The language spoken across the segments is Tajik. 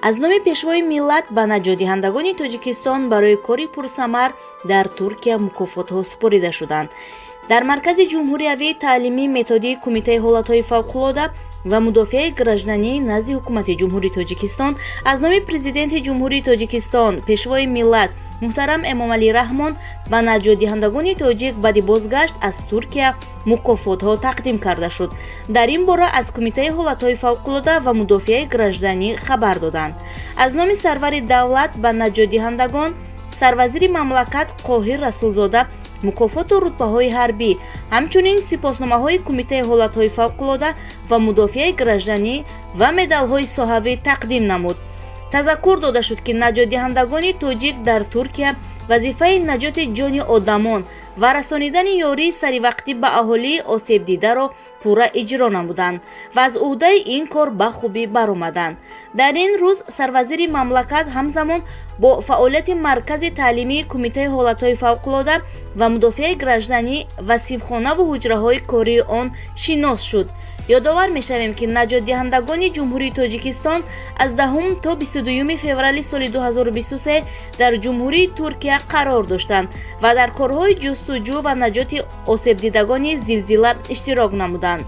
Аз номи Пешвои миллат ба наҷотдиҳандагони Тоҷикистон барои кори пурсамар дар Туркия мукофотҳо супорида шуданд. Дар Маркази ҷумҳуриявии таълимии методии Кумитаи ҳолатҳои фавқулода ва мудофиаи гражданӣ назди Ҳукумати Ҷумҳурии Тоҷикистон аз номи Президенти Ҷумҳурии Тоҷикистон, Пешвои миллат муҳтарам Эмомалӣ Раҳмон ба наҷотдиҳандагони тоҷик баъди бозгашт аз Туркия мукофотҳо тақдим карда шуд. Дар ин бора аз Кумитаи ҳолатҳои фавқулода ва мудофиаи гражданӣ хабар доданд. Аз номи сарвари давлат ба наҷотдиҳандагон сарвазири мамлакат Қоҳир Расулзода мукофоту рутбаҳои ҳарбӣ, ҳамчунин сипосномаҳои Кумитаи ҳолатҳои фавқулода ва мудофиаи гражданӣ ва медалҳои соҳавӣ тақдим намуд. Тазаккур дода шуд, ки наҷотдиҳандагони тоҷик дар Туркия вазифаи наҷоти ҷони одамон ва расонидани ёрии саривақтӣ ба аҳолии осебдидаро пурра иҷро намуданд ва аз ӯҳдаи ин кор ба хубӣ баромаданд. Дар ин рӯз сарвазири мамлакат ҳамзамон бо фаъолияти Маркази таълимии Кумитаи ҳолатҳои фавқулода ва мудофиаи гражданӣ ва синфхонаву ҳуҷраҳои кории он шинос шуд. Ёдовар мешавем, ки наҷотдиҳандагони Ҷумҳурии Тоҷикистон аз 10 то 22 феврали соли 2023 дар Ҷумҳурии Туркия қарор доштанд ва дар корҳои ҷустуҷӯ ва наҷоти осебдидагони зилзила иштирок намуданд.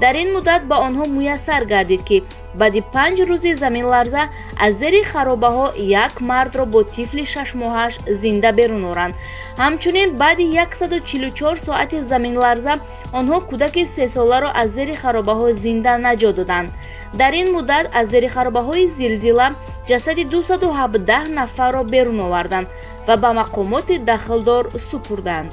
Дар ин муддат ба онҳо муяссар гардид, ки баъди 5 рӯзи заминларза аз зери харобаҳо як мардро бо тифли 6-моҳааш зинда берун оранд. Ҳамчунин баъди 144 соати заминларза онҳо кӯдаки 3-соларо аз зери харобаҳо зинда наҷот доданд. Дар ин муддат аз зери харобаҳои зилзила ҷасади 217 нафарро берун оварданд ва ба мақомоти дахлдор супурданд.